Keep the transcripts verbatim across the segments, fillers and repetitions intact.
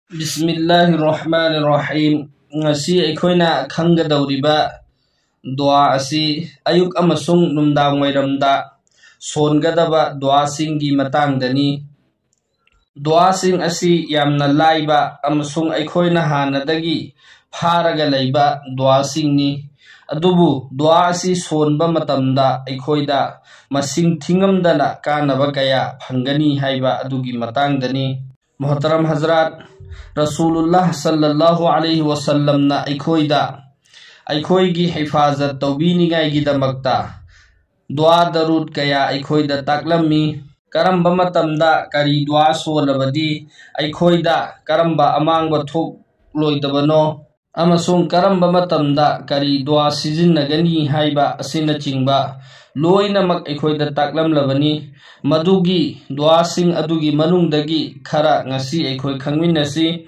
ꯕꯤꯁꯃꯤꯜꯂꯥꯍꯤꯔ ꯔꯍꯃꯥꯅꯤꯔ ꯔꯍꯤꯝ꯫ ꯉꯁꯤ ꯑꯩꯈꯣꯏꯅ ꯈꯪꯒꯗꯧꯔꯤꯕ ꯗꯨꯋꯥ ꯑꯁꯤ ꯑꯌꯨꯛ ꯑꯃꯁꯨꯡ ꯅꯨꯡꯗꯥꯡ ꯋꯥꯏꯔꯝꯗ ꯁꯣꯟꯒꯗꯕ ꯗꯨꯋꯥꯁꯤꯡꯒꯤ ꯃꯇꯥꯡꯗꯅꯤ꯫ ꯗꯨꯋꯥꯁꯤꯡ ꯑꯁꯤ ꯌꯥꯝꯅ ꯂꯥꯏꯕ ꯑꯃꯁꯨꯡ ꯑꯩꯈꯣꯏꯅ ꯍꯥꯟꯅꯗꯒꯤ ꯐꯥꯔꯒ ꯂꯩꯕ ꯗꯨꯋꯥꯁꯤꯡꯅꯤ꯫ ꯑꯗꯨꯕꯨ ꯗꯨꯋꯥ ꯑꯁꯤ ꯁꯣꯟꯕ ꯃꯇꯝꯗ ꯑꯩꯈꯣꯏꯗ ꯃꯁꯤꯡ ꯊꯤꯉꯝꯗꯅ ꯀꯥꯟꯅꯕ ꯀꯌꯥ ꯐꯪꯒꯅꯤ ꯍꯥꯏꯕ ꯑꯗꯨꯒꯤ ꯃꯇꯥꯡꯗꯅꯤ꯫ ꯃꯣꯍꯇꯔꯝ ꯍꯖꯔꯥꯠ, ꯔꯁꯨꯂꯨꯜꯂꯥꯍ ꯁꯜꯂꯜꯂꯥꯍꯨ ꯑꯂꯩꯍꯤ ꯋꯁꯜꯂꯝꯅ ꯑꯩꯈꯣꯏꯗ ꯑꯩꯈꯣꯏꯒꯤ ꯍꯤꯐꯥꯖꯠ ꯇꯧꯕꯤꯅꯤꯡꯉꯥꯏꯒꯤꯗꯃꯛꯇ ꯗꯨꯋꯥ ꯗꯔꯨꯗ ꯀꯌꯥ ꯑꯩꯈꯣꯏꯗ ꯇꯥꯛꯂꯝꯃꯤ꯫ ꯀꯔꯝꯕ ꯃꯇꯝꯗ ꯀꯔꯤ ꯗꯨꯋꯥ ꯁꯣꯜꯂꯕꯗꯤ ꯑꯩꯈꯣꯏꯗ ꯀꯔꯝꯕ ꯑꯃꯥꯡꯕ ꯊꯣꯛꯂꯣꯏꯗꯕꯅꯣ ꯑꯃꯁꯨꯡ ꯀꯔꯝꯕ ꯃꯇꯝꯗ ꯀꯔꯤ ꯗꯨꯋꯥ ꯁꯤꯖꯤꯟꯅꯒꯅꯤ ꯍꯥꯏꯕ ꯑꯁꯤꯅꯆꯤꯡꯕ ꯂꯣꯏꯅꯃꯛ ꯑꯩꯈꯣꯏꯗ ꯇꯥꯛꯂꯝꯂꯕꯅꯤ꯫ ꯃꯗꯨꯒꯤ ꯗꯨꯋꯥꯁꯤꯡ ꯑꯗꯨꯒꯤ ꯃꯅꯨꯡꯗꯒꯤ ꯈꯔ ꯉꯁꯤ ꯑꯩꯈꯣꯏ ꯈꯪꯃꯤꯟꯅꯁꯤ꯫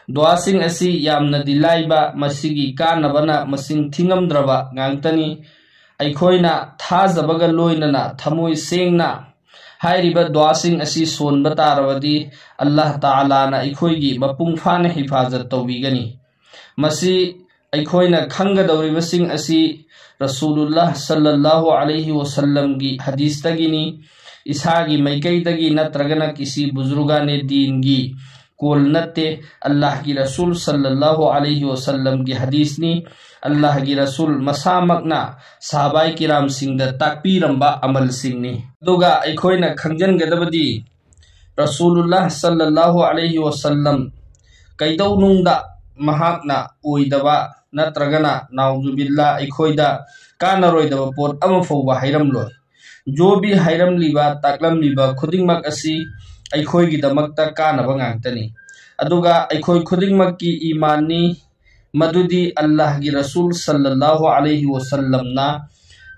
ꯗꯨꯋꯥꯁꯤꯡ ꯑꯁꯤ ꯌꯥꯝꯅꯗꯤ ꯂꯥꯏꯕ, ꯃꯁꯤꯒꯤ ꯀꯥꯟꯅꯕꯅ ꯃꯁꯤꯡ ꯊꯤꯉꯝꯗ꯭ꯔꯕ ꯉꯥꯛꯇꯅꯤ꯫ ꯑꯩꯈꯣꯏꯅ ꯊꯥꯖꯕꯒ ꯂꯣꯏꯅꯅ ꯊꯃꯣꯏ ꯁꯦꯡꯅ ꯍꯥꯏꯔꯤꯕ ꯗꯨꯋꯥꯁꯤꯡ ꯑꯁꯤ ꯁꯣꯟꯕ ꯇꯥꯔꯕꯗꯤ, ꯑꯜꯂꯥꯍ ꯇꯥꯂꯥꯅ ꯑꯩꯈꯣꯏꯒꯤ ꯃꯄꯨꯡ ꯐꯥꯅ ꯍꯤꯐꯥꯖꯠ ꯇꯧꯕꯤꯒꯅꯤ꯫ ꯃꯁꯤ ꯑꯩꯈꯣꯏꯅ ꯈꯪꯒꯗꯧꯔꯤꯕꯁꯤꯡ ꯑꯁꯤ ꯔꯁꯨꯂꯨꯜꯂꯥꯍ ꯁꯜꯂꯜꯂꯥꯍꯨ ꯑꯂꯩꯍꯤ ꯋꯁꯜꯂꯝꯒꯤ ꯍꯗꯤꯁꯇꯒꯤꯅꯤ꯫ ꯏꯁꯥꯒꯤ ꯃꯥꯏꯀꯩꯗꯒꯤ ꯅꯠꯇ꯭ꯔꯒꯅ ꯀꯤꯁꯤ ꯕꯨꯖꯨꯔꯒꯥꯅꯦ ꯗꯤꯟꯒꯤ ꯀꯣꯜ ꯅꯠꯇꯦ, ꯑꯜꯂꯥꯍꯒꯤ ꯔꯁꯨꯜ ꯁꯜꯂꯜꯂꯥꯍꯨ ꯑꯂꯩꯍꯤ ꯋꯁꯜꯂꯝꯒꯤ ꯍꯗꯤꯁꯅꯤ꯫ ꯑꯜꯂꯥꯍꯒꯤ ꯔꯁꯨꯜ ꯃꯁꯥꯃꯛꯅ ꯁꯍꯥꯕꯥꯏ ꯀꯤꯔꯥꯝꯁꯤꯡꯗ ꯇꯥꯛꯄꯤꯔꯝꯕ ꯑꯃꯜꯁꯤꯡꯅꯤ꯫ ꯑꯗꯨꯒ ꯑꯩꯈꯣꯏꯅ ꯈꯪꯖꯤꯟꯒꯗꯕꯗꯤ, ꯔꯁꯨꯂꯨꯜꯂꯥꯍ ꯁꯜꯂꯜꯂꯥꯍꯨ ꯑꯂꯩꯍꯤ ꯋꯁꯜꯂꯝ ꯀꯩꯗꯧꯅꯨꯡꯗ ꯃꯍꯥꯛꯅ ꯑꯣꯏꯗꯕ ꯅꯠꯇ꯭ꯔꯒꯅ ꯅꯥꯎꯖꯨꯕꯤꯜꯂꯥ ꯑꯩꯈꯣꯏꯗ ꯀꯥꯟꯅꯔꯣꯏꯗꯕ ꯄꯣꯠ ꯑꯃ ꯐꯥꯎꯕ ꯍꯥꯏꯔꯝꯂꯣꯏ꯫ ꯖꯣꯕꯤ ꯍꯥꯏꯔꯝꯂꯤꯕ, ꯇꯥꯛꯂꯝꯂꯤꯕ ꯈꯨꯗꯤꯡꯃꯛ ꯑꯁꯤ ꯑꯩꯈꯣꯏꯒꯤꯗꯃꯛꯇ ꯀꯥꯟꯅꯕ ꯉꯥꯛꯇꯅꯤ꯫ ꯑꯗꯨꯒ ꯑꯩꯈꯣꯏ ꯈꯨꯗꯤꯡꯃꯛꯀꯤ ꯏꯃꯥꯟꯅꯤ, ꯃꯗꯨꯗꯤ ꯑꯜꯂꯥꯍꯒꯤ ꯔꯁꯨꯜ ꯁꯜꯂꯜꯂꯥꯍꯨ ꯑꯂꯩꯍꯤ ꯋꯁꯜꯂꯝꯅ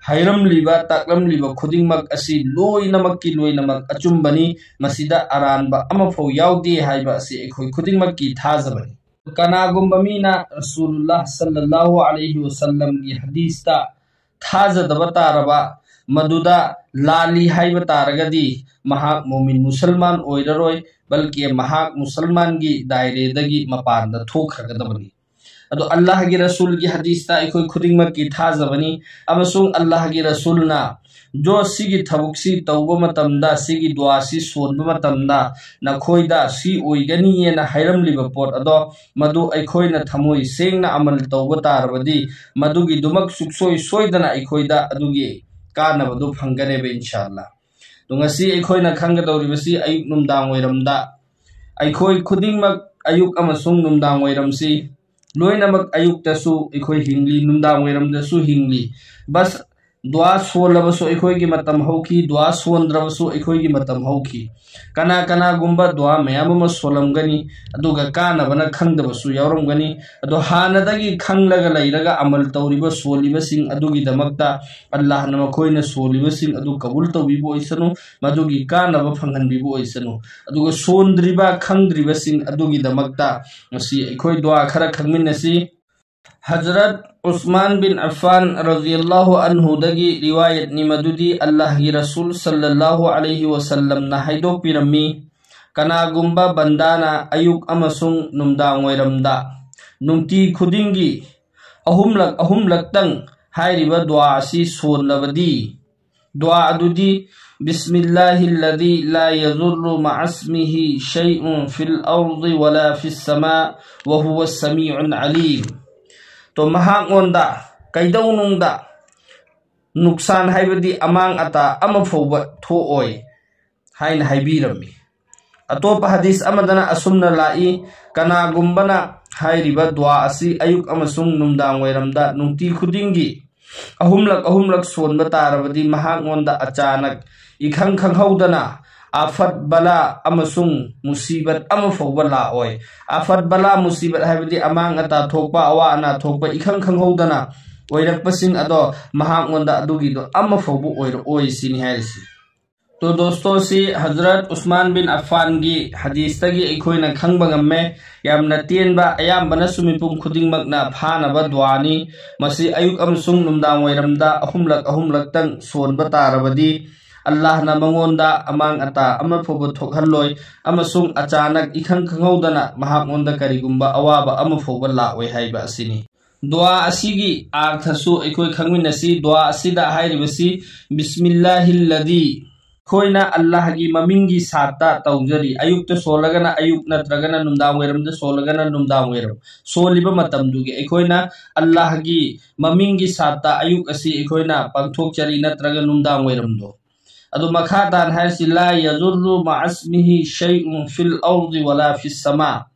ꯍꯥꯏꯔꯝꯂꯤꯕ, ꯇꯥꯛꯂꯝꯂꯤꯕ ꯈꯨꯗꯤꯡꯃꯛ ꯑꯁꯤ ꯂꯣꯏꯅꯃꯛꯀꯤ ꯂꯣꯏꯅꯃꯛ ꯑꯆꯨꯝꯕꯅꯤ, ꯃꯁꯤꯗ ꯑꯔꯥꯟꯕ ꯑꯃꯐꯥꯎ ꯌꯥꯎꯗꯦ ꯍꯥꯏꯕ ꯑꯁꯤ ꯑꯩꯈꯣꯏ ꯈꯨꯗꯤꯡꯃꯛꯀꯤ ꯊꯥꯖꯕꯅꯤ꯫ ꯀꯅꯥꯒꯨꯝꯕ ꯃꯤꯅ ꯔꯁꯨꯂꯨꯜꯂꯥꯍ ꯁꯜꯂꯜꯂꯥꯍꯨ ꯑꯂꯩꯍꯤ ꯋꯁꯜꯂꯝꯒꯤ ꯍꯗꯤꯁꯇ ꯊꯥꯖꯗꯕ ꯇꯥꯔꯕ, ꯃꯗꯨꯗ ꯂꯥꯜꯂꯤ ꯍꯥꯏꯕ ꯇꯥꯔꯒꯗꯤ, ꯃꯍꯥꯛ ꯃꯣꯃꯤꯟ ꯃꯨꯁꯜꯃꯥꯟ ꯑꯣꯏꯔꯔꯣꯏ꯫ ꯕꯜꯀꯤ ꯃꯍꯥꯛ ꯃꯨꯁꯜꯃꯥꯟꯒꯤ ꯗꯥꯏꯔꯦꯗꯒꯤ ꯃꯄꯥꯟꯗ ꯊꯣꯛꯈ꯭ꯔꯒꯗꯕꯅꯤ꯫ ꯑꯗꯣ ꯑꯜꯂꯥꯍꯒꯤ ꯔꯁꯨꯜꯒꯤ ꯍꯗꯤꯁꯇ ꯑꯩꯈꯣꯏ ꯈꯨꯗꯤꯡꯃꯛꯀꯤ ꯊꯥꯖꯕꯅꯤ, ꯑꯃꯁꯨꯡ ꯑꯜꯂꯥꯍꯒꯤ ꯔꯁꯨꯜꯅ ꯖꯣ ꯁꯤꯒꯤ ꯊꯕꯛꯁꯤ ꯇꯧꯕ ꯃꯇꯝꯗ, ꯁꯤꯒꯤ ꯗꯨꯋꯥꯁꯤ ꯁꯣꯟꯕ ꯃꯇꯝꯗ ꯅꯈꯣꯏꯗ ꯁꯤ ꯑꯣꯏꯒꯅꯤꯑꯅ ꯍꯥꯏꯔꯝꯂꯤꯕ ꯄꯣꯠ ꯑꯗꯣ, ꯃꯗꯨ ꯑꯩꯈꯣꯏꯅ ꯊꯃꯣꯏ ꯁꯦꯡꯅ ꯑꯃꯜ ꯇꯧꯕ ꯇꯥꯔꯕꯗꯤ, ꯃꯗꯨꯒꯤꯗꯨꯃꯛ ꯁꯨꯛꯁꯣꯏ ꯁꯣꯏꯗꯅ ꯑꯩꯈꯣꯏꯗ ꯑꯗꯨꯒꯤ ꯀꯥꯟꯅꯕꯗꯨ ꯐꯪꯒꯅꯦꯕ, ꯏꯟꯁꯥ ꯑꯜꯂꯥ꯫ ꯑꯗꯣ ꯉꯁꯤ ꯑꯩꯈꯣꯏꯅ ꯈꯪꯒꯗꯧꯔꯤꯕꯁꯤ ꯑꯌꯨꯛ ꯅꯨꯡꯗꯥꯡ ꯋꯥꯏꯔꯝꯗ, ꯑꯩꯈꯣꯏ ꯈꯨꯗꯤꯡꯃꯛ ꯑꯌꯨꯛ ꯑꯃꯁꯨꯡ ꯅꯨꯡꯗꯥꯡ ꯋꯥꯏꯔꯝꯁꯤ ꯂꯣꯏꯅꯃꯛ, ꯑꯌꯨꯛꯇꯁꯨ ꯑꯩꯈꯣꯏ ꯍꯤꯡꯂꯤ, ꯅꯨꯡꯗꯥꯡ ꯋꯥꯏꯔꯝꯗꯁꯨ ꯍꯤꯡꯂꯤ꯫ ꯕꯁ, ꯗꯨꯋꯥ ꯁꯣꯜꯂꯕꯁꯨ ꯑꯩꯈꯣꯏꯒꯤ ꯃꯇꯝ ꯍꯧꯈꯤ, ꯗꯨꯋꯥ ꯁꯣꯟꯗ꯭ꯔꯕꯁꯨ ꯑꯩꯈꯣꯏꯒꯤ ꯃꯇꯝ ꯍꯧꯈꯤ꯫ ꯀꯅꯥ ꯀꯅꯥꯒꯨꯝꯕ ꯗꯨꯋꯥ ꯃꯌꯥꯝ ꯑꯃ ꯁꯣꯜꯂꯝꯒꯅꯤ, ꯑꯗꯨꯒ ꯀꯥꯟꯅꯕꯅ ꯈꯪꯗꯕꯁꯨ ꯌꯥꯎꯔꯝꯒꯅꯤ꯫ ꯑꯗꯣ ꯍꯥꯟꯅꯗꯒꯤ ꯈꯪꯂꯒ ꯂꯩꯔꯒ ꯑꯃꯜ ꯇꯧꯔꯤꯕ, ꯁꯣꯜꯂꯤꯕꯁꯤꯡ ꯑꯗꯨꯒꯤꯗꯃꯛꯇ ꯑꯜꯂꯥꯍꯅ ꯃꯈꯣꯏꯅ ꯁꯣꯜꯂꯤꯕꯁꯤꯡ ꯑꯗꯨ ꯀꯕꯨꯜ ꯇꯧꯕꯤꯕ ꯑꯣꯏꯁꯅꯨ, ꯃꯗꯨꯒꯤ ꯀꯥꯟꯅꯕ ꯐꯪꯍꯟꯕꯤꯕ ꯑꯣꯏꯁꯅꯨ꯫ ꯑꯗꯨꯒ ꯁꯣꯟꯗ꯭ꯔꯤꯕ, ꯈꯪꯗ꯭ꯔꯤꯕꯁꯤꯡ ꯑꯗꯨꯒꯤꯗꯃꯛꯇ ꯉꯁꯤ ꯑꯩꯈꯣꯏ ꯗꯨꯋꯥ ꯈꯔ ꯈꯪꯃꯤꯟꯅꯁꯤ꯫ ꯍꯖꯔꯠ ꯎꯁꯃꯥꯟ ꯕꯤꯟ ꯑꯐꯐꯥꯟ ꯔꯖꯤꯌꯜꯂꯥꯍꯨ ꯑꯟꯍꯨꯗꯒꯤ ꯔꯤꯋꯥꯌꯠꯅꯤ, ꯃꯗꯨꯗꯤ ꯑꯜꯂꯥꯍꯒꯤ ꯔꯁꯨꯜ ꯁꯜꯂꯜꯂꯥꯍꯨ ꯑꯂꯩꯍꯤ ꯋꯁꯜꯂꯝꯅ ꯍꯥꯏꯗꯣꯛꯄꯤꯔꯝꯃꯤ, ꯀꯅꯥꯒꯨꯝꯕ ꯕꯟꯗꯥꯅ ꯑꯌꯨꯛ ꯑꯃꯁꯨꯡ ꯅꯨꯡꯗꯥꯡ ꯋꯥꯏꯔꯝꯗ ꯅꯨꯡꯇꯤ ꯈꯨꯗꯤꯡꯒꯤ ꯑꯍꯨꯝꯂꯛ ꯑꯍꯨꯝꯂꯛꯇꯪ ꯍꯥꯏꯔꯤꯕ ꯗꯨꯋꯥ ꯑꯁꯤ ꯁꯣꯜꯂꯕꯗꯤ, ꯗꯨꯋꯥ ꯑꯗꯨꯗꯤ, "ꯕꯤꯁꯃꯤꯜꯂꯥꯍꯤꯜꯂꯗꯤ ꯂꯥ ꯌꯥꯖꯨꯔꯔꯨ ꯃꯥꯏꯁꯃꯤꯍꯤ ꯁꯩꯎꯟ ꯐꯤꯜ ꯑꯔꯗꯤ ꯋꯥꯂꯥ ꯐꯤꯁ ꯁꯃꯥ ꯋꯥꯍꯨꯋ ꯁꯃꯤꯎꯟ ꯑꯂꯤꯝ"꯫ ꯇꯣ ꯃꯍꯥꯛꯉꯣꯟꯗ ꯀꯩꯗꯧꯅꯨꯡꯗ ꯅꯨꯛꯁꯥꯟ, ꯍꯥꯏꯕꯗꯤ ꯑꯃꯥꯡ ꯑꯇꯥ ꯑꯃ ꯐꯥꯎꯕ ꯊꯣꯛꯑꯣꯏ ꯍꯥꯏꯅ ꯍꯥꯏꯕꯤꯔꯝꯃꯤ꯫ ꯑꯇꯣꯞꯄ ꯍꯗꯤꯁ ꯑꯃꯗꯅ ꯑꯁꯨꯝꯅ ꯂꯥꯛꯏ, ꯀꯅꯥꯒꯨꯝꯕꯅ ꯍꯥꯏꯔꯤꯕ ꯗꯨꯋꯥ ꯑꯁꯤ ꯑꯌꯨꯛ ꯑꯃꯁꯨꯡ ꯅꯨꯡꯗꯥꯡ ꯋꯥꯏꯔꯝꯗ ꯅꯨꯡꯇꯤ ꯈꯨꯗꯤꯡꯒꯤ ꯑꯍꯨꯝꯂꯛ ꯑꯍꯨꯝꯂꯛ ꯁꯣꯟꯕ ꯇꯥꯔꯕꯗꯤ, ꯃꯍꯥꯛꯉꯣꯟꯗ ꯑꯆꯥꯅꯛ, ꯏꯈꯪ ꯈꯪꯍꯧꯗꯅ, ꯑꯥꯐꯠ ꯕꯂꯥ ꯑꯃꯁꯨꯡ ꯃꯨꯁꯤꯕꯠ ꯑꯃ ꯐꯥꯎꯕ ꯂꯥꯛꯑꯣꯏ꯫ ꯑꯥꯐꯠ ꯕꯂꯥ ꯃꯨꯁꯤꯕꯠ ꯍꯥꯏꯕꯗꯤ ꯑꯃꯥꯡ ꯑꯇꯥ ꯊꯣꯛꯄ, ꯑꯋꯥ ꯑꯅꯥ ꯊꯣꯛꯄ, ꯏꯈꯪ ꯈꯪꯍꯧꯗꯅ ꯑꯣꯏꯔꯛꯄꯁꯤꯡ ꯑꯗꯣ ꯃꯍꯥꯛꯉꯣꯟꯗ ꯑꯗꯨꯒꯤꯗꯣ ꯑꯃ ꯐꯥꯎꯕ ꯑꯣꯏꯔꯛꯑꯣꯏ ꯁꯤꯅꯤ ꯍꯥꯏꯔꯤꯁꯤ꯫ ꯇꯣ ꯗꯣꯁꯇꯣ, ꯁꯤ ꯍꯖꯔꯠ ꯎꯁꯃꯥꯟ ꯕꯤꯟ ꯑꯐꯐꯥꯟꯒꯤ ꯍꯗꯤꯁꯇꯒꯤ ꯑꯩꯈꯣꯏꯅ ꯈꯪꯕ ꯉꯝꯃꯦ꯫ ꯌꯥꯝꯅ ꯇꯦꯟꯕ, ꯑꯌꯥꯝꯕꯅꯁꯨ ꯃꯤꯄꯨꯝ ꯈꯨꯗꯤꯡꯃꯛꯅ ꯐꯥꯅꯕ ꯗꯨꯋꯥꯅꯤ꯫ ꯃꯁꯤ ꯑꯌꯨꯛ ꯑꯃꯁꯨꯡ ꯅꯨꯡꯗꯥꯡ ꯋꯥꯏꯔꯝꯗ ꯑꯍꯨꯝꯂꯛ ꯑꯍꯨꯝꯂꯛꯇꯪ ꯁꯣꯟꯕ ꯇꯥꯔꯕꯗꯤ, ꯑꯜꯂꯥꯍꯅ ꯃꯉꯣꯟꯗ ꯑꯃꯥꯡ ꯑꯇꯥ ꯑꯃ ꯐꯥꯎꯕ ꯊꯣꯛꯍꯜꯂꯣꯏ, ꯑꯃꯁꯨꯡ ꯑꯆꯥꯅꯛ ꯏꯈꯪ ꯈꯪꯍꯧꯗꯅ ꯃꯍꯥꯛꯉꯣꯟꯗ ꯀꯔꯤꯒꯨꯝꯕ ꯑꯋꯥꯕ ꯑꯃ ꯐꯥꯎꯕ ꯂꯥꯛꯑꯣꯏ ꯍꯥꯏꯕ ꯑꯁꯤꯅꯤ꯫ ꯗꯨꯋꯥ ꯑꯁꯤꯒꯤ ꯑꯥꯔꯊꯁꯨ ꯑꯩꯈꯣꯏ ꯈꯪꯃꯤꯟꯅꯁꯤ꯫ ꯗꯨꯋꯥ ꯑꯁꯤꯗ ꯍꯥꯏꯔꯤꯕꯁꯤ, "ꯕꯤꯁꯃꯤꯜꯂꯥꯍꯤꯜꯂꯗꯤ", ꯑꯩꯈꯣꯏꯅ ꯑꯜꯂꯥꯍꯒꯤ ꯃꯃꯤꯡꯒꯤ ꯁꯥꯠꯇ ꯇꯧꯖꯔꯤ꯫ ꯑꯌꯨꯛꯇ ꯁꯣꯜꯂꯒꯅ ꯑꯌꯨꯛ, ꯅꯠꯇ꯭ꯔꯒꯅ ꯅꯨꯡꯗꯥꯡ ꯋꯥꯏꯔꯝꯗ ꯁꯣꯜꯂꯒꯅ ꯅꯨꯡꯗꯥꯡ ꯋꯥꯏꯔꯝ꯫ ꯁꯣꯜꯂꯤꯕ ꯃꯇꯝꯗꯨꯒꯤ ꯑꯩꯈꯣꯏꯅ ꯑꯜꯂꯥꯍꯒꯤ ꯃꯃꯤꯡꯒꯤ ꯁꯥꯠꯇ ꯑꯌꯨꯛ ꯑꯁꯤ ꯑꯩꯈꯣꯏꯅ ꯄꯥꯡꯊꯣꯛꯆꯔꯤ, ꯅꯠꯇ꯭ꯔꯒ ꯅꯨꯡꯗꯥꯡ ꯋꯥꯏꯔꯝꯗꯣ꯫ ꯑꯗꯨ ꯃꯈꯥ ꯇꯥꯅ ꯍꯥꯏꯔꯤꯁꯤ, "ꯂꯥ ꯌꯥꯖꯨꯔꯔꯨ ꯃꯥ ꯏꯁꯃꯤꯍꯤ ꯁꯩꯎꯟ ꯐꯤꯜ ꯑꯔꯗꯤ ꯋꯥꯂꯥ ꯐꯤꯁ ꯁꯃꯥ"꯫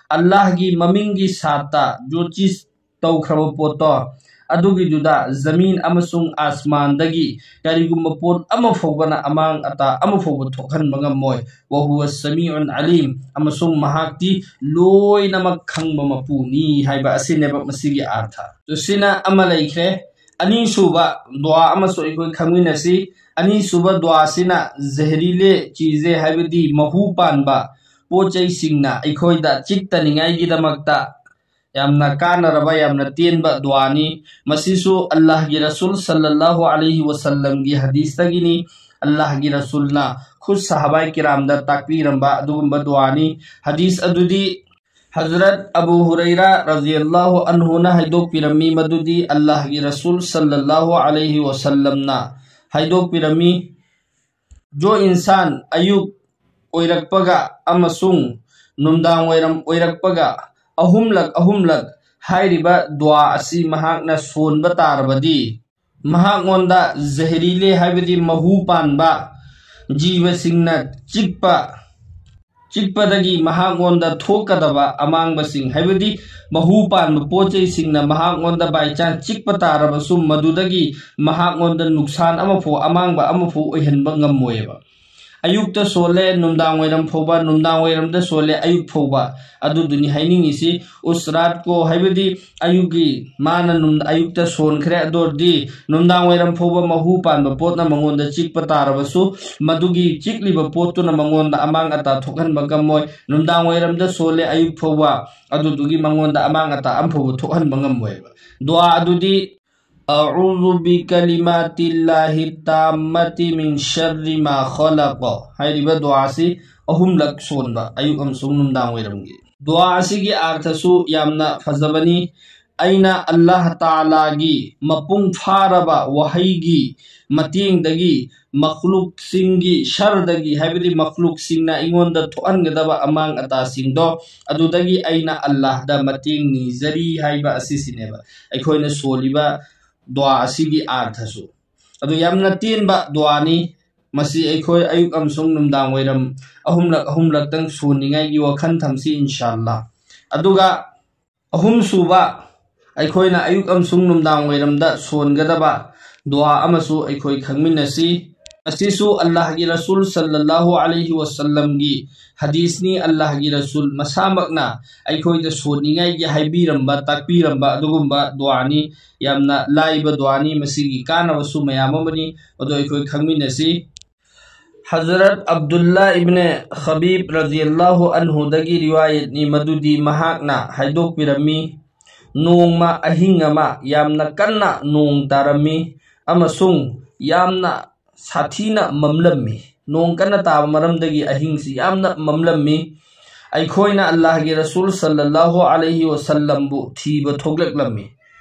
ꯑꯜꯂꯥꯍꯒꯤ ꯃꯃꯤꯡꯒꯤ ꯁꯥꯠꯇ ꯖꯣꯇꯤꯁ ꯇꯧꯈ꯭ꯔꯕ ꯄꯣꯠꯇꯣ, ꯑꯗꯨꯒꯤꯗꯨꯗ ꯖꯃꯤꯟ ꯑꯃꯁꯨꯡ ꯑꯥꯁꯃꯥꯟꯗꯒꯤ ꯀꯔꯤꯒꯨꯝꯕ ꯄꯣꯠ ꯑꯃ ꯐꯥꯎꯕꯅ ꯑꯃꯥꯡ ꯑꯇꯥ ꯑꯃ ꯐꯥꯎꯕ ꯊꯣꯛꯍꯟꯕ ꯉꯝꯃꯣꯏ꯫ "ꯋꯥꯍꯨꯋ ꯁꯃꯤꯎꯟ ꯑꯂꯤꯝ", ꯑꯃꯁꯨꯡ ꯃꯍꯥꯛꯇꯤ ꯂꯣꯏꯅꯃꯛ ꯈꯪꯕ ꯃꯄꯨꯅꯤ ꯍꯥꯏꯕ ꯑꯁꯤꯅꯦꯕ ꯃꯁꯤꯒꯤ ꯑꯥꯔꯊ꯫ ꯑꯗꯨ ꯁꯤꯅ ꯑꯃ ꯂꯩꯈ꯭ꯔꯦ꯫ ꯑꯅꯤꯁꯨꯕ ꯗꯨꯋꯥ ꯑꯃꯁꯨ ꯑꯩꯈꯣꯏ ꯈꯪꯃꯤꯟꯅꯁꯤ꯫ ꯑꯅꯤꯁꯨꯕ ꯗꯨꯋꯥꯁꯤꯅ ꯖꯍꯔꯤꯂꯦ ꯆꯤꯖꯦ, ꯍꯥꯏꯕꯗꯤ ꯃꯍꯨ ꯄꯥꯟꯕ ꯄꯣꯠ ꯆꯩꯁꯤꯡꯅ ꯑꯩꯈꯣꯏꯗ ꯆꯤꯛꯇꯅꯤꯡꯉꯥꯏꯒꯤꯗꯃꯛꯇ ꯌꯥꯝꯅ ꯀꯥꯟꯅꯔꯕ, ꯌꯥꯝꯅ ꯇꯦꯟꯕ ꯗꯨꯋꯥꯅꯤ꯫ ꯃꯁꯤꯁꯨ ꯑꯜꯂꯥꯍꯒꯤ ꯔꯁꯨꯜ ꯁꯜꯂꯜꯂꯥꯍꯨ ꯑꯂꯩꯍꯤ ꯋꯁꯜꯂꯝꯒꯤ ꯍꯗꯤꯁꯇꯒꯤꯅꯤ꯫ ꯑꯜꯂꯥꯍꯒꯤ ꯔꯁꯨꯜꯅ ꯈꯨꯠ ꯁꯍꯥꯕꯥꯏ ꯀꯤꯔꯥꯝꯗ ꯇꯥꯛꯄꯤꯔꯝꯕ ꯑꯗꯨꯒꯨꯝꯕ ꯗꯨꯋꯥꯅꯤ꯫ ꯍꯗꯤꯁ ꯑꯗꯨꯗꯤ ꯍꯖꯔꯠ ꯑꯕꯨ ꯍꯨꯔꯩꯔꯥ ꯔꯖꯤꯌꯜꯂꯥꯍꯨ ꯑꯟꯍꯨꯅ ꯍꯥꯏꯗꯣꯛꯄꯤꯔꯝꯃꯤ, ꯃꯗꯨꯗꯤ ꯑꯜꯂꯥꯍꯒꯤ ꯔꯁꯨꯜ ꯁꯜꯂꯜꯂꯥꯍꯨ ꯑꯂꯩꯍꯤ ꯋꯁꯜꯂꯝꯅ ꯍꯥꯏꯗꯣꯛꯄꯤꯔꯝꯃꯤ, "ꯖꯣ ꯏꯟꯁꯥꯟ ꯑꯌꯨꯛ ꯑꯣꯏꯔꯛꯄꯒ ꯑꯃꯁꯨꯡ ꯅꯨꯡꯗꯥꯡ ꯋꯥꯏꯔꯝ ꯑꯣꯏꯔꯛꯄꯒ ꯑꯍꯨꯝꯂꯛ ꯑꯍꯨꯝꯂꯛ ꯍꯥꯏꯔꯤꯕ ꯗꯨꯋꯥ ꯑꯁꯤ ꯃꯍꯥꯛꯅ ꯁꯣꯟꯕ ꯇꯥꯔꯕꯗꯤ, ꯃꯍꯥꯛꯉꯣꯟꯗ ꯖꯍꯔꯤꯂꯦ, ꯍꯥꯏꯕꯗꯤ ꯃꯍꯨ ꯄꯥꯟꯕ ꯖꯤꯕꯁꯤꯡꯅ ꯆꯤꯛꯄ, ꯆꯤꯛꯄꯗꯒꯤ ꯃꯍꯥꯛꯉꯣꯟꯗ ꯊꯣꯛꯀꯗꯕ ꯑꯃꯥꯡꯕꯁꯤꯡ, ꯍꯥꯏꯕꯗꯤ ꯃꯍꯨ ꯄꯥꯟꯕ ꯄꯣꯠ ꯆꯩꯁꯤꯡꯅ ꯃꯍꯥꯛꯉꯣꯟꯗ by chance ꯆꯤꯛꯄ ꯇꯥꯔꯕꯁꯨ, ꯃꯗꯨꯗꯒꯤ ꯃꯍꯥꯛꯉꯣꯟꯗ ꯅꯨꯛꯁꯥꯟ ꯑꯃꯐꯥꯎ, ꯑꯃꯥꯡꯕ ꯑꯃꯐꯥꯎ ꯑꯣꯏꯍꯟꯕ ꯉꯝꯃꯣꯏꯕ"꯫ ꯑꯌꯨꯛꯇ ꯁꯣꯜꯂꯦ ꯅꯨꯡꯗꯥꯡ ꯋꯥꯏꯔꯝ ꯐꯥꯎꯕ, ꯅꯨꯡꯗꯥꯡ ꯋꯥꯏꯔꯝꯗ ꯁꯣꯜꯂꯦ ꯑꯌꯨꯛ ꯐꯥꯎꯕ, ꯑꯗꯨꯗꯨꯅꯤ ꯍꯥꯏꯅꯤꯡꯉꯤꯁꯤ꯫ ꯎꯁꯔꯥꯠ ꯀꯣ, ꯍꯥꯏꯕꯗꯤ ꯑꯌꯨꯛꯀꯤ ꯃꯥꯅ ꯅꯨꯡ-, ꯑꯌꯨꯛꯇ ꯁꯣꯟꯈ꯭ꯔꯦ, ꯑꯗꯨ ꯑꯣꯏꯔꯗꯤ ꯅꯨꯡꯗꯥꯡ ꯋꯥꯏꯔꯝ ꯐꯥꯎꯕ ꯃꯍꯨ ꯄꯥꯟꯕ ꯄꯣꯠꯅ ꯃꯉꯣꯟꯗ ꯆꯤꯛꯄ ꯇꯥꯔꯕꯁꯨ, ꯃꯗꯨꯒꯤ ꯆꯤꯛꯂꯤꯕ ꯄꯣꯠꯇꯨꯅ ꯃꯉꯣꯟꯗ ꯑꯃꯥꯡ ꯑꯇꯥ ꯊꯣꯛꯍꯟꯕ ꯉꯝꯃꯣꯏ꯫ ꯅꯨꯡꯗꯥꯡ ꯋꯥꯏꯔꯝꯗ ꯁꯣꯜꯂꯦ ꯑꯌꯨꯛ ꯐꯥꯎꯕ, ꯑꯗꯨꯗꯨꯒꯤ ꯃꯉꯣꯟꯗ ꯑꯃꯥꯡ ꯑꯇꯥ ꯑꯃꯐꯥꯎꯕ ꯊꯣꯛꯍꯟꯕ ꯉꯝꯃꯣꯏꯕ꯫ ꯗꯨꯋꯥ ꯑꯗꯨꯗꯤ "ꯑꯑꯨꯖꯨ ꯕꯤꯀꯂꯤꯃꯥꯇꯤꯜꯂꯥꯍꯤ ꯇꯥꯝꯃꯥꯇꯤ ꯃꯤꯟ ꯁꯔꯔꯤ ꯃꯥ ꯈꯂꯛ" ꯍꯥꯏꯔꯤꯕ ꯗꯨꯋꯥ ꯑꯁꯤ ꯑꯍꯨꯝꯂꯛ ꯁꯣꯟꯕ, ꯑꯌꯨꯛ ꯑꯃꯁꯨꯡ ꯅꯨꯡꯗꯥꯡ ꯋꯥꯏꯔꯝꯒꯤ꯫ ꯗꯨꯋꯥ ꯑꯁꯤꯒꯤ ꯑꯥꯔꯊꯁꯨ ꯌꯥꯝꯅ ꯐꯖꯕꯅꯤ꯫ "ꯑꯩꯅ ꯑꯜꯂꯥꯍ ꯇꯥꯂꯥꯒꯤ ꯃꯄꯨꯡ ꯐꯥꯔꯕ ꯋꯥꯍꯩꯒꯤ ꯃꯇꯦꯡꯗꯒꯤ ꯃꯈꯂꯨꯛꯁꯤꯡꯒꯤ ꯁꯔꯗꯒꯤ, ꯍꯥꯏꯕꯗꯤ ꯃꯈꯂꯨꯛꯁꯤꯡꯅ ꯑꯩꯉꯣꯟꯗ ꯊꯣꯛꯍꯟꯒꯗꯕ ꯑꯃꯥꯡ ꯑꯇꯥꯁꯤꯡꯗꯣ, ꯑꯗꯨꯗꯒꯤ ꯑꯩꯅ ꯑꯜꯂꯥꯍꯗ ꯃꯇꯦꯡ ꯅꯤꯖꯔꯤ" ꯍꯥꯏꯕ ꯑꯁꯤꯁꯤꯅꯦꯕ ꯑꯩꯈꯣꯏꯅ ꯁꯣꯜꯂꯤꯕ ꯗꯨꯋꯥ ꯑꯁꯤꯒꯤ ꯑꯥꯔꯊꯁꯨ꯫ ꯑꯗꯨ ꯌꯥꯝꯅ ꯇꯦꯟꯕ ꯗꯨꯋꯥꯅꯤ꯫ ꯃꯁꯤ ꯑꯩꯈꯣꯏ ꯑꯌꯨꯛ ꯑꯃꯁꯨꯡ ꯅꯨꯡꯗꯥꯡ ꯋꯥꯏꯔꯝ ꯑꯍꯨꯝꯂꯛ ꯑꯍꯨꯝꯂꯛꯇꯪ ꯁꯣꯟꯅꯤꯡꯉꯥꯏꯒꯤ ꯋꯥꯈꯜ ꯊꯝꯁꯤ, ꯏꯟꯁꯥꯜꯂꯥ꯫ ꯑꯗꯨꯒ ꯑꯍꯨꯝꯁꯨꯕ, ꯑꯩꯈꯣꯏꯅ ꯑꯌꯨꯛ ꯑꯃꯁꯨꯡ ꯅꯨꯡꯗꯥꯡ ꯋꯥꯏꯔꯝꯗ ꯁꯣꯟꯒꯗꯕ ꯗꯨꯋꯥ ꯑꯃꯁꯨ ꯑꯩꯈꯣꯏ ꯈꯪꯃꯤꯟꯅꯁꯤ꯫ ꯑꯁꯤꯁꯨ ꯑꯜꯂꯥꯍꯒꯤ ꯔꯁꯨꯜ ꯁꯜꯂꯜꯂꯥꯍꯨ ꯑꯂꯩꯍꯤ ꯋꯁꯜꯂꯝꯒꯤ ꯍꯗꯤꯁꯅꯤ꯫ ꯑꯜꯂꯥꯍꯒꯤ ꯔꯁꯨꯜ ꯃꯁꯥꯃꯛꯅ ꯑꯩꯈꯣꯏꯗ ꯁꯣꯟꯅꯤꯡꯉꯥꯏꯒꯤ ꯍꯥꯏꯕꯤꯔꯝꯕ, ꯇꯥꯛꯄꯤꯔꯝꯕ ꯑꯗꯨꯒꯨꯝꯕ ꯗꯨꯋꯥꯅꯤ꯫ ꯌꯥꯝꯅ ꯂꯥꯏꯕ ꯗꯨꯋꯥꯅꯤ, ꯃꯁꯤꯒꯤ ꯀꯥꯟꯅꯕꯁꯨ ꯃꯌꯥꯝ ꯑꯃꯅꯤ꯫ ꯑꯗꯣ ꯑꯩꯈꯣꯏ ꯈꯪꯃꯤꯟꯅꯁꯤ꯫ ꯍꯖꯔꯠ ꯑꯕꯗꯨꯜꯂꯥ ꯏꯕꯅꯦ ꯈꯕꯤꯕ ꯔꯖꯤꯌꯜꯂꯥꯍꯨ ꯑꯟꯍꯨꯗꯒꯤ ꯔꯤꯋꯥꯌꯠꯅꯤ ꯃꯗꯨꯗꯤ ꯃꯍꯥꯛꯅ ꯍꯥꯏꯗꯣꯛꯄꯤꯔꯝꯃꯤ, "ꯅꯣꯡꯃ ꯑꯍꯤꯡ ꯑꯃ ꯌꯥꯝꯅ ꯀꯟꯅ ꯅꯣꯡ ꯇꯥꯔꯝꯃꯤ ꯑꯃꯁꯨꯡ ꯌꯥꯝꯅ ꯁꯥꯊꯤꯅ ꯃꯝꯂꯝꯃꯤ꯫ ꯅꯣꯡ ꯀꯟꯅ ꯇꯥꯕ ꯃꯔꯝꯗꯒꯤ ꯑꯍꯤꯡꯁꯤ ꯌꯥꯝꯅ ꯃꯝꯂꯝꯃꯤ꯫ ꯑꯩꯈꯣꯏꯅ ꯑꯜꯂꯥꯍꯒꯤ ꯔꯁꯨꯜ ꯁꯜꯂꯜꯂꯥꯍꯨ ꯑꯂꯩꯍꯤ ꯋꯁꯜꯂꯝꯕꯨ ꯊꯤꯕ ꯊꯣꯛꯂꯛꯂꯝꯃꯤ꯫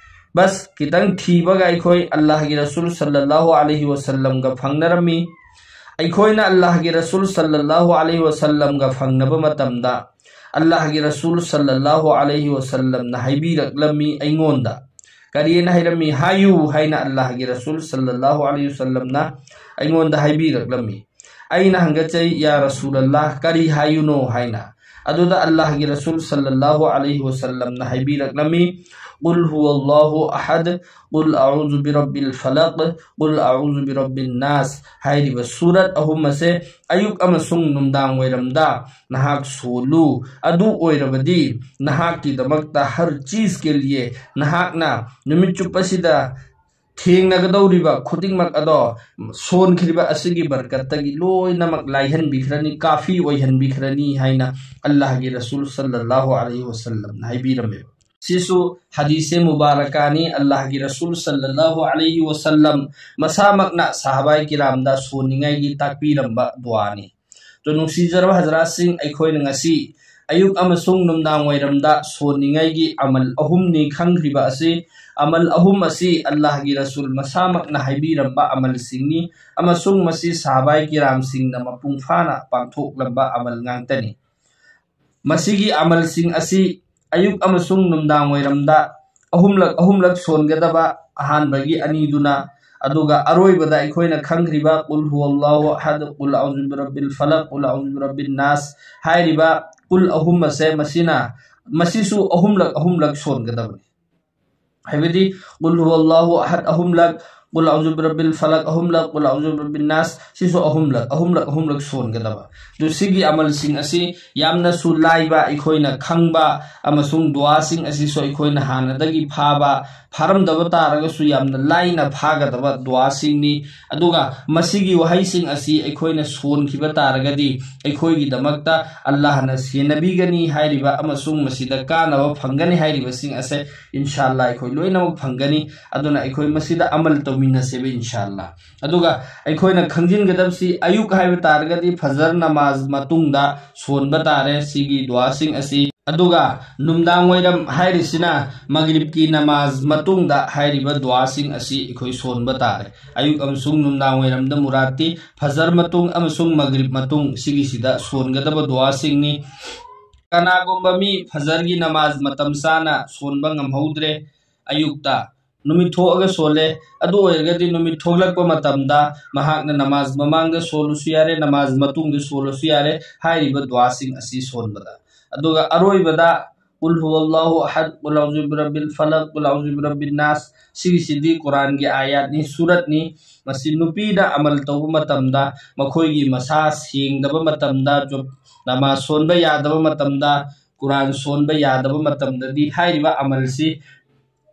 ꯕꯁ ꯈꯤꯇꯪ ꯊꯤꯕꯒ ꯑꯩꯈꯣꯏ ꯑꯜꯂꯥꯍꯒꯤ ꯔꯁꯨꯜ ꯁꯜꯂꯜꯂꯥꯍꯨ ꯑꯂꯩꯍꯤ ꯋꯁꯜꯂꯝꯒ ꯐꯪꯅꯔꯝꯃꯤ꯫ ꯑꯩꯈꯣꯏꯅ ꯑꯜꯂꯥꯍꯒꯤ ꯔꯁꯨꯜ ꯁꯜꯂꯜꯂꯥꯍꯨ ꯑꯂꯩꯍꯤ ꯋꯁꯜꯂꯝꯒ ꯐꯪꯅꯕ ꯃꯇꯝꯗ ꯑꯜꯂꯥꯍꯒꯤ ꯔꯁꯨꯜ ꯁꯜꯂꯜꯂꯥꯍꯨ ꯑꯂꯩꯍꯤ ꯋꯁꯜꯂꯝꯅ ꯍꯥꯏꯕꯤꯔꯛꯂꯝꯃꯤ ꯑꯩꯉꯣꯟꯗ꯫ ꯀꯔꯤꯅ ꯍꯥꯏꯔꯝꯃꯤ? ꯍꯥꯏꯌꯨ ꯍꯥꯏꯅ ꯑꯜꯂꯥꯍꯒꯤ ꯔꯁꯨꯜ ꯁꯜꯂꯜꯂꯥꯍꯨ ꯑꯂꯩꯍꯤ ꯋꯁꯜꯂꯝꯅ ꯑꯩꯉꯣꯟꯗ ꯍꯥꯏꯕꯤꯔꯛꯂꯝꯃꯤ꯫ ꯑꯩꯅ ꯍꯪꯒꯠꯆꯩ, "ꯌꯥ ꯔꯁꯨꯂꯜꯂꯥꯍ, ꯀꯔꯤ ꯍꯥꯏꯌꯨꯅꯣ?" ꯍꯥꯏꯅ꯫ ꯑꯗꯨꯗ ꯑꯜꯂꯥꯍꯒꯤ ꯔꯁꯨꯜ ꯁꯜꯂꯜꯂꯥꯍꯨ ꯑꯂꯩꯍꯤ ꯋꯁꯜꯂꯝꯅ ꯍꯥꯏꯕꯤꯔꯛꯂꯝꯃꯤ, "ꯀꯨꯜ ꯍꯨꯋꯜꯂꯥꯍꯨ ꯑꯍꯗ, ꯀꯨꯜ ꯑꯎꯖꯨ ꯕꯤꯔꯕꯤꯜ ꯐꯂꯛ, ꯀꯨꯜ ꯑꯎꯖꯨ ꯕꯤꯔꯕꯤꯟ ꯅꯥꯁ" ꯍꯥꯏꯔꯤꯕ ꯁꯨꯔꯠ ꯑꯍꯨꯝ ꯑꯁꯦ ꯑꯌꯨꯛ ꯑꯃꯁꯨꯡ ꯅꯨꯡꯗꯥꯡ ꯋꯥꯏꯔꯝꯗ ꯅꯍꯥꯛ ꯁꯣꯜꯂꯨ꯫ ꯑꯗꯨ ꯑꯣꯏꯔꯕꯗꯤ ꯅꯍꯥꯛꯀꯤꯗꯃꯛꯇ ꯍꯔ ꯆꯤꯖ ꯀꯦ ꯂꯤꯌꯦ, ꯅꯍꯥꯛꯅ ꯅꯨꯃꯤꯠ ꯆꯨꯞꯄꯁꯤꯗ ꯊꯦꯡꯅꯒꯗꯧꯔꯤꯕ ꯈꯨꯗꯤꯡꯃꯛ ꯑꯗꯣ ꯁꯣꯟꯈ꯭ꯔꯤꯕ ꯑꯁꯤꯒꯤ ꯕꯔꯀꯠꯇꯒꯤ ꯂꯣꯏꯅꯃꯛ ꯂꯥꯏꯍꯟꯕꯤꯈ꯭ꯔꯅꯤ, ꯀꯥꯐꯤ ꯑꯣꯏꯍꯟꯕꯤꯈ꯭ꯔꯅꯤ ꯍꯥꯏꯅ ꯑꯜꯂꯥꯍꯒꯤ ꯔꯁꯨꯜ ꯁꯜꯂꯜꯂꯥꯍꯨ ꯑꯂꯩꯍꯤ ꯋꯁꯜꯂꯝꯅ ꯍꯥꯏꯕꯤꯔꯝꯃꯦꯕ꯫ ꯁꯤꯁꯨ ꯍꯗꯤꯁꯦ ꯃꯨꯕꯥꯔꯀꯥꯅꯤ꯫ ꯑꯜꯂꯥꯍꯒꯤ ꯔꯁꯨꯜ ꯁꯜꯂꯜꯂꯥꯍꯨ ꯑꯂꯩꯍꯤ ꯋꯁꯜꯂꯝ ꯃꯁꯥꯃꯛꯅ ꯁꯍꯥꯕꯥꯏ ꯀꯤꯔꯥꯝꯗ ꯁꯣꯟꯅꯤꯡꯉꯥꯏꯒꯤ ꯇꯥꯛꯄꯤꯔꯝꯕ ꯗꯨꯋꯥꯅꯤ꯫ ꯑꯗꯣ ꯅꯨꯡꯁꯤꯖꯔꯕ ꯍꯖꯔꯥꯠꯁꯤꯡ, ꯑꯩꯈꯣꯏꯅ ꯉꯁꯤ ꯑꯌꯨꯛ ꯑꯃꯁꯨꯡ ꯅꯨꯡꯗꯥꯡ ꯋꯥꯏꯔꯝꯗ ꯁꯣꯟꯅꯤꯡꯉꯥꯏꯒꯤ ꯑꯃꯜ ꯑꯍꯨꯝꯅꯤ ꯈꯪꯈ꯭ꯔꯤꯕ ꯑꯁꯤ꯫ ꯑꯃꯜ ꯑꯍꯨꯝ ꯑꯁꯤ ꯑꯜꯂꯥꯍꯒꯤ ꯔꯁꯨꯜ ꯃꯁꯥꯃꯛꯅ ꯍꯥꯏꯕꯤꯔꯝꯕ ꯑꯃꯜꯁꯤꯡꯅꯤ, ꯑꯃꯁꯨꯡ ꯃꯁꯤ ꯁꯍꯥꯕꯥꯏ ꯀꯤꯔꯥꯝꯁꯤꯡꯅ ꯃꯄꯨꯡ ꯐꯥꯅ ꯄꯥꯡꯊꯣꯛꯂꯝꯕ ꯑꯃꯜ ꯉꯥꯛꯇꯅꯤ꯫ ꯃꯁꯤꯒꯤ ꯑꯃꯜꯁꯤꯡ ꯑꯁꯤ ꯑꯌꯨꯛ ꯑꯃꯁꯨꯡ ꯅꯨꯡꯗꯥꯡ ꯋꯥꯏꯔꯝꯗ ꯑꯍꯨꯝꯂꯛ ꯑꯍꯨꯝꯂꯛ ꯁꯣꯟꯒꯗꯕ, ꯑꯍꯥꯟꯕꯒꯤ ꯑꯅꯤꯗꯨꯅ꯫ ꯑꯗꯨꯒ ꯑꯔꯣꯏꯕꯗ ꯑꯩꯈꯣꯏꯅ ꯈꯪꯈ꯭ꯔꯤꯕ ꯀꯨꯜ ꯍꯨꯋꯜꯂꯥꯍꯨ ꯑꯍꯗ, ꯀꯨꯜ ꯑꯎꯖꯨ ꯕꯤꯔꯕꯤꯜ ꯐꯂꯛ, ꯀꯨꯜ ꯑꯎꯖꯨ ꯕꯤꯔꯕꯤꯟ ꯅꯥꯁ ꯍꯥꯏꯔꯤꯕ ꯀꯨꯜ ꯑꯍꯨꯝ ꯑꯁꯦ, ꯃꯁꯤꯅ, ꯃꯁꯤꯁꯨ ꯑꯍꯨꯝꯂꯛ ꯑꯍꯨꯝꯂꯛ ꯁꯣꯟꯒꯗꯕꯅꯤ꯫ ꯍꯥꯏꯕꯗꯤ ꯀꯨꯜ ꯍꯨꯋꯜꯂꯥꯍꯨ ꯑꯍꯗ ꯑꯍꯨꯝꯂꯛ, ꯀꯨꯜ ꯑꯎꯖꯨ ꯕꯤꯔꯕꯤꯜ ꯐꯂꯛ ꯑꯍꯨꯝꯂꯛ, ꯀꯨꯜ ꯑꯎꯖꯨ ꯕꯤꯔꯕꯤꯟ ꯅꯥꯁ, ꯁꯤꯁꯨ ꯑꯍꯨꯝꯂꯛ ꯑꯍꯨꯝꯂꯛ ꯑꯍꯨꯝꯂꯛ ꯁꯣꯟꯒꯗꯕ꯫ ꯑꯗꯨ ꯁꯤꯒꯤ ꯑꯃꯜꯁꯤꯡ ꯑꯁꯤ ꯌꯥꯝꯅꯁꯨ ꯂꯥꯏꯕ, ꯑꯩꯈꯣꯏꯅ ꯈꯪꯕ, ꯑꯃꯁꯨꯡ ꯗꯨꯋꯥꯁꯤꯡ ꯑꯁꯤꯁꯨ ꯑꯩꯈꯣꯏꯅ ꯍꯥꯟꯅꯗꯒꯤ ꯐꯥꯕ, ꯐꯥꯔꯝꯗꯕ ꯇꯥꯔꯒꯁꯨ ꯌꯥꯝꯅ ꯂꯥꯏꯅ ꯐꯥꯒꯗꯕ ꯗꯨꯋꯥꯁꯤꯡꯅꯤ꯫ ꯑꯗꯨꯒ ꯃꯁꯤꯒꯤ ꯋꯥꯍꯩꯁꯤꯡ ꯑꯁꯤ ꯑꯩꯈꯣꯏꯅ ꯁꯣꯟꯈꯤꯕ ꯇꯥꯔꯒꯗꯤ ꯑꯩꯈꯣꯏꯒꯤꯗꯃꯛꯇ ꯑꯜꯂꯥꯍꯅ ꯁꯦꯟꯅꯕꯤꯒꯅꯤ ꯍꯥꯏꯔꯤꯕ ꯑꯃꯁꯨꯡ ꯃꯁꯤꯗ ꯀꯥꯟꯅꯕ ꯐꯪꯒꯅꯤ ꯍꯥꯏꯔꯤꯕꯁꯤꯡ ꯑꯁꯦ ꯏꯟꯁꯥ ꯑꯜꯂꯥ ꯑꯩꯈꯣꯏ ꯂꯣꯏꯅꯃꯛ ꯐꯪꯒꯅꯤ꯫ ꯑꯗꯨꯅ ꯑꯩꯈꯣꯏ ꯃꯁꯤꯗ ꯑꯃꯜ ꯇꯧꯃꯤꯟꯅꯁꯦꯕ ꯏꯟꯁꯥ ꯑꯜꯂꯥ꯫ ꯑꯗꯨꯒ ꯑꯩꯈꯣꯏꯅ ꯈꯪꯖꯤꯟꯒꯗꯕꯁꯤ, ꯑꯌꯨꯛ ꯍꯥꯏꯕ ꯇꯥꯔꯒꯗꯤ ꯐꯖꯔ ꯅꯃꯥꯖ ꯃꯇꯨꯡꯗ ꯁꯣꯟꯕ ꯇꯥꯔꯦ ꯁꯤꯒꯤ ꯗꯨꯋꯥꯁꯤꯡ ꯑꯁꯤ꯫ ꯑꯗꯨꯒ ꯅꯨꯡꯗꯥꯡ ꯋꯥꯏꯔꯝ ꯍꯥꯏꯔꯤꯁꯤꯅ ꯃꯒꯔꯤꯕꯀꯤ ꯅꯃꯥꯖ ꯃꯇꯨꯡꯗ ꯍꯥꯏꯔꯤꯕ ꯗꯨꯋꯥꯁꯤꯡ ꯑꯁꯤ ꯑꯩꯈꯣꯏ ꯁꯣꯟꯕ ꯇꯥꯔꯦ꯫ ꯑꯌꯨꯛ ꯑꯃꯁꯨꯡ ꯅꯨꯡꯗꯥꯡ ꯋꯥꯏꯔꯝꯗ ꯃꯨꯔꯥꯗꯇꯤ ꯐꯖꯔ ꯃꯇꯨꯡ ꯑꯃꯁꯨꯡ ꯃꯒꯔꯤꯕ ꯃꯇꯨꯡ ꯁꯤꯒꯤꯁꯤꯗ ꯁꯣꯟꯒꯗꯕ ꯗꯨꯋꯥꯁꯤꯡꯅꯤ꯫ ꯀꯅꯥꯒꯨꯝꯕ ꯃꯤ ꯐꯖꯔꯒꯤ ꯅꯃꯥꯖ ꯃꯇꯝ ꯆꯥꯅ ꯁꯣꯟꯕ ꯉꯝꯍꯧꯗ꯭ꯔꯦ, ꯑꯌꯨꯛꯇ ꯅꯨꯃꯤꯠ ꯊꯣꯛꯑꯒ ꯁꯣꯜꯂꯦ, ꯑꯗꯨ ꯑꯣꯏꯔꯒꯗꯤ ꯅꯨꯃꯤꯠ ꯊꯣꯛꯂꯛꯄ ꯃꯇꯝꯗ ꯃꯍꯥꯛꯅ ꯅꯃꯥꯖ ꯃꯃꯥꯡꯗ ꯁꯣꯜꯂꯁꯨ ꯌꯥꯔꯦ, ꯅꯃꯥꯖ ꯃꯇꯨꯡꯗ ꯁꯣꯜꯂꯁꯨ ꯌꯥꯔꯦ, ꯍꯥꯏꯔꯤꯕ ꯗꯨꯋꯥꯁꯤꯡ ꯑꯁꯤ ꯁꯣꯟꯕꯗ꯫ ꯑꯗꯨꯒ ꯑꯔꯣꯏꯕꯗ ꯀꯨꯜ ꯍꯨꯋꯜꯂꯥꯍꯨ ꯑꯍꯗ, ꯀꯨꯜ ꯑꯎꯖꯨ ꯕꯤꯔꯕꯤꯜ ꯐꯂꯛ, ꯀꯨꯜ ꯑꯎꯖꯨ ꯕꯤꯔꯕꯤꯟ ꯅꯥꯁ, ꯁꯤꯒꯤꯁꯤꯗꯤ ꯀꯨꯔꯥꯟꯒꯤ ꯑꯥꯌꯥꯠꯅꯤ, ꯁꯨꯔꯠꯅꯤ꯫ ꯃꯁꯤ ꯅꯨꯄꯤꯅ ꯑꯃꯜ ꯇꯧꯕ ꯃꯇꯝꯗ, ꯃꯈꯣꯏꯒꯤ ꯃꯁꯥ ꯁꯦꯡꯗꯕ ꯃꯇꯝꯗ, ꯖꯨꯞ-, ꯅꯃꯥꯖ ꯁꯣꯟꯕ ꯌꯥꯗꯕ ꯃꯇꯝꯗ, ꯀꯨꯔꯥꯟ ꯁꯣꯟꯕ ꯌꯥꯗꯕ ꯃꯇꯝꯗꯗꯤ ꯍꯥꯏꯔꯤꯕ ꯑꯃꯜꯁꯤ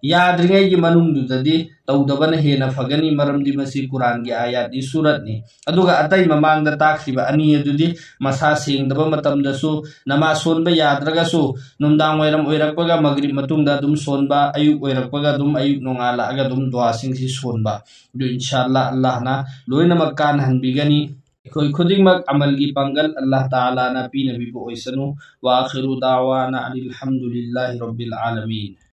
ꯌꯥꯗ꯭ꯔꯤꯉꯩꯒꯤ ꯃꯅꯨꯡꯗꯨꯗꯗꯤ ꯇꯧꯗꯕꯅ ꯍꯦꯟꯅ ꯐꯒꯅꯤ, ꯃꯔꯝꯗꯤ ꯃꯁꯤ ꯀꯨꯔꯥꯟꯒꯤ ꯑꯥꯌꯥꯠꯅꯤ, ꯁꯨꯔꯠꯅꯤ꯫ ꯑꯗꯨꯒ ꯑꯇꯩ ꯃꯃꯥꯡꯗ ꯇꯥꯛꯈꯤꯕ ꯑꯅꯤ ꯑꯗꯨꯗꯤ ꯃꯁꯥ ꯁꯦꯡꯗꯕ ꯃꯇꯝꯗꯁꯨ, ꯅꯃꯥꯖ ꯁꯣꯟꯕ ꯌꯥꯗ꯭ꯔꯒꯁꯨ ꯅꯨꯡꯗꯥꯡ ꯋꯥꯏꯔꯝ ꯑꯣꯏꯔꯛꯄꯒ ꯃꯒ꯭ꯔꯤꯕ ꯃꯇꯨꯡꯗ ꯑꯗꯨꯝ ꯁꯣꯟꯕ, ꯑꯌꯨꯛ ꯑꯣꯏꯔꯛꯄꯒ ꯑꯗꯨꯝ, ꯑꯌꯨꯛ ꯅꯣꯡꯉꯥꯜꯂꯛꯑꯒ ꯑꯗꯨꯝ ꯗꯨꯋꯥꯁꯤꯡꯁꯤ ꯁꯣꯟꯕ꯫ ꯑꯗꯨ ꯏꯟꯁꯥ ꯑꯜꯂꯥꯍ, ꯑꯜꯂꯥꯍꯅ ꯂꯣꯏꯅꯃꯛ ꯀꯥꯟꯅꯍꯟꯕꯤꯒꯅꯤ꯫ ꯑꯩꯈꯣꯏ ꯈꯨꯗꯤꯡꯃꯛ ꯑꯃꯜꯒꯤ ꯄꯥꯡꯒꯜ ꯑꯜꯂꯥꯍ ꯇꯥꯂꯥꯅ ꯄꯤꯅꯕꯤꯕ ꯑꯣꯏꯁꯅꯨ꯫ وآخر دعوانا أن الحمد لله رب العالمين.